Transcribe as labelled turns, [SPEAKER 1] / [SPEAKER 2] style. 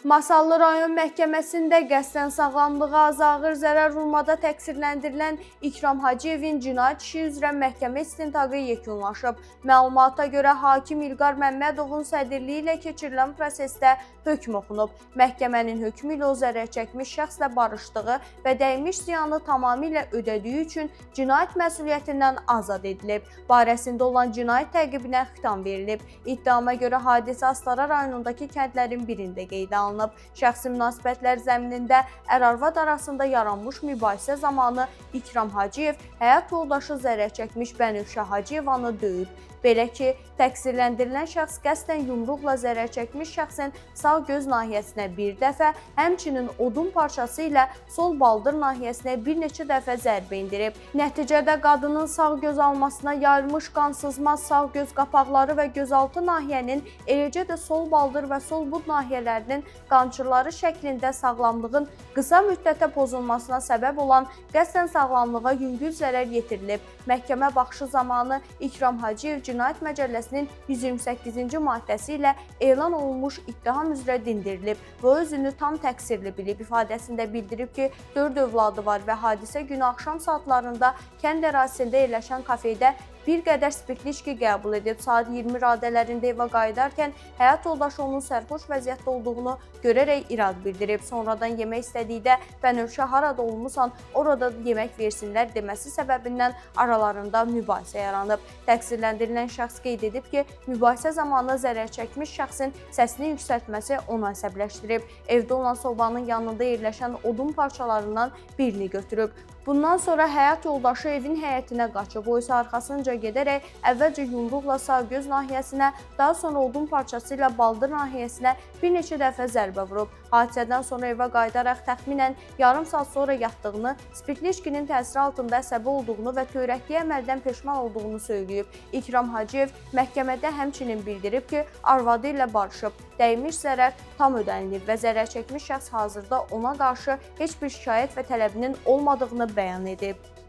[SPEAKER 1] Masallı rayon məhkəməsində qəsdən sağlamlığa az ağır zərər vurmada təqsirləndirilən İkram Hacıyevin cinayət işi üzrə məhkəmə istintaqı yekunlaşıb. Məlumata görə hakim İlqar Məmmədovun sədrliyi ilə keçirilən prosesdə hökm oxunub. Məhkəmənin hökmü ilə o zərər çəkmiş şəxslə barışdığı və dəymiş ziyanı tamamilə ödədiyi üçün cinayət məsuliyyətindən azad edilib. Barəsində olan cinayət təqibinə xitam verilib. İttihama görə hadisə Astara rayonundakı kəndlərin birində qeydə alınıb. Şəxsi münasibətlər zəminində ər-arvad arasında yaranmış mübahisə zamanı İkram Hacıyev həyat yoldaşı zərər çəkmiş Bənövşə Hacıyevanı döyüb. Belə ki, təqsirləndirilən şəxs qəsdən yumruqla zərər çəkmiş şəxsin sağ göz nahiyəsinə bir dəfə, həmçinin odun parçası ilə sol baldır nahiyəsinə bir neçə dəfə zərbə endirib. Nəticədə qadının sağ göz almasına yayılmış qansızma, sağ göz qapaqları və gözaltı nahiyənin, eləcə də sol baldır və sol bud nahiyələrinin qançırları şəklində sağlamlığın qısa müddətə pozulmasına səbəb olan qəsdən sağlamlığa yüngül zərər yetirilib. Məhkəmə baxışı zamanı İkram Hacıyev Cinayət Məcəlləsinin 128-ci maddəsi ilə elan olunmuş ittiham üzrə dindirilib və özünü tam təqsirli bilib. İfadəsində bildirib ki, 4 övladı var və hadisə günü axşam saatlarında kənd ərazisində yerləşən kafedə bir qədər spirtli içki qəbul edib. Saat 20 radələrində evə qayıdarkən həyat yoldaşı onun sərxoş vəziyyətdə olduğunu görərək irad bildirib. Sonradan yemək istədikdə Bənövşə harada olmusan, orada yemək versinlər deməsi səbəbindən aralarında mübahisə yaranıb. Təqsirləndirilən şəxs qeyd edib ki, mübahisə zamanı zərər çəkmiş şəxsin səsini yüksəltməsi onu əsəbləşdirib. Evdə olan sobanın yanında yerləşən odun parçalarından birini götürüb. Bundan sonra həyat yoldaşı evin həyətinə qaçıb. O isə arxasınca gedərək əvvəlcə yumruqla sağ göz nahiyəsinə, daha sonra odun parçası ilə baldır nahiyəsinə bir neçə dəfə zərbə vurub. Hadisədən sonra evə qayıdaraq təxminən yarım saat sonra yatdığını, spirtli içkinin təsiri altında əsəbi olduğunu və törətdiyi əməldən peşman olduğunu söyləyib. İkram Hacıyev məhkəmədə həmçinin bildirib ki, arvadı ilə barışıb, dəymiş zərər tam ödənilib və zərər çəkmiş şəxs hazırda ona qarşı heç bir şikayət və tələbinin olmadığını bəyan edib.